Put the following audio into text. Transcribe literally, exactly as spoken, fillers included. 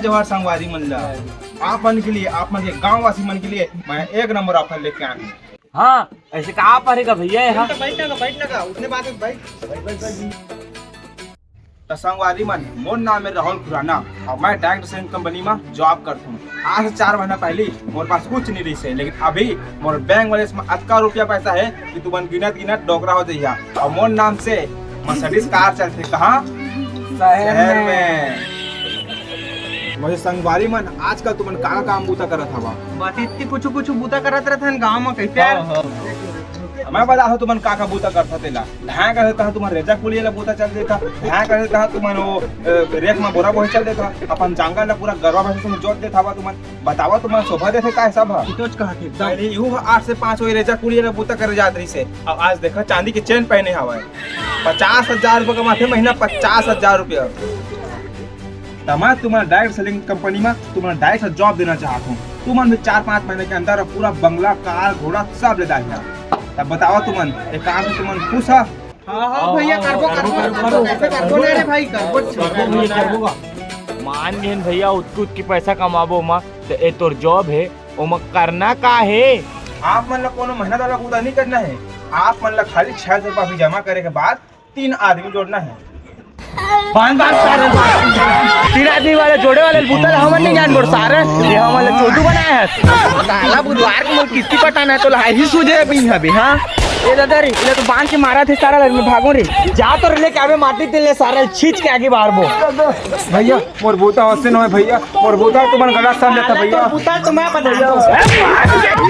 जोहार संगवारी मन ला, आप मन के लिए, आप मन के गांव वासी मन के लिए मैं एक नंबर ऑफर लेके आया हूँ। हाँ, ऐसे कहाँ पर है भैया यहाँ? तो बैठ ना, बैठ ना, उतने बात है, बैठ। त संगवारी मन, मोर नाम है राहुल खुराना और मैं डायरेक्ट सेलिंग कंपनी में जॉब करता हूँ। आज से चार महीना पहले मोर पास कुछ नहीं रही से, लेकिन अभी मोर बैंक बैलेंस में अतका रुपया पैसा है कि तुमन गिनत गिनत डोकरा हो जइहा। और मोर नाम से मर्सिडीज कार चलथे। कहाँ? शहर में। वैसे संगवारी मन, आजकल तुमन का काम बूता करत हवा? बस इतनी कुछ कुछ बूता करत रहथन गांव में, कैसे? हाँ, हाँ। मैं बता हूँ तुमन का का बूता करथा तेला। धान करथे तहाँ तुमन रेजा कुलिया ला बूता चल देथा। धान करथे तहाँ तुमन वो, अ, रेक में बोरा बोहे चल देथा। अपन जंगल ला पूरा गरवा भैंसा संग जोत देथा हवा तुमन। बतावा तुमन शोभा देथे का सब ह? इतोच कहा थे, एकदम। पहले यू ह आठ से पाँच वही रेजा कुलिया ला बूता करे जात रहिसे। अब आज देखा चांदी के चेन पहने हवा। पचास हजार रुपया कमाथे महीना, पचास हजार रुपया। त मैं तुम्हारा डायरेक्ट सेलिंग कंपनी में तुम्हारा डायरेक्ट जॉब देना चाहता हूँ। तुमन भी चार पाँच महीने के अंदर पूरा बंगला, कार, घोड़ा सब ले डालना। तब बताओ तुमन, एक काम से तुमन खुश है? हाँ, हाँ, भैया, करबो, करबो, करबो, करबो, करबो, करबो ना रे भाई, करबो, करबो भैया, करबो। मान गेन भैया, उतकी उतकी पैसा कमाबो मा, तो ए तोर जॉब है, ओमा करना का है? आप मन ला कोनो मेहनत वाला बूता नहीं करना है। आप मन ला खाली छह सौ रुपया भी जमा करे के बाद तीन आदमी जोड़ना है। बांध, बांध, सारे बांध। तीन आदमी वाले जोड़े वाले बूता ला हमन नहीं जान बोल सारे। ये हमन ला चोदू बनाया है। साला बुधवार के मोर किस्ती पटाना है तो ला ही सूझे अभी, अभी, हाँ। ए दादा रे, इला तो बांध के मारा थे सारा, मैं भागो रे। जा तो लेके आवे माटी तेल ले सारा, छींच के आगे बाहर बो। भैया, मोर बूता हंसे न होय भैया, मोर बूता तुमन गलत समझत ह भैया। बूता तो मैं बता दूं।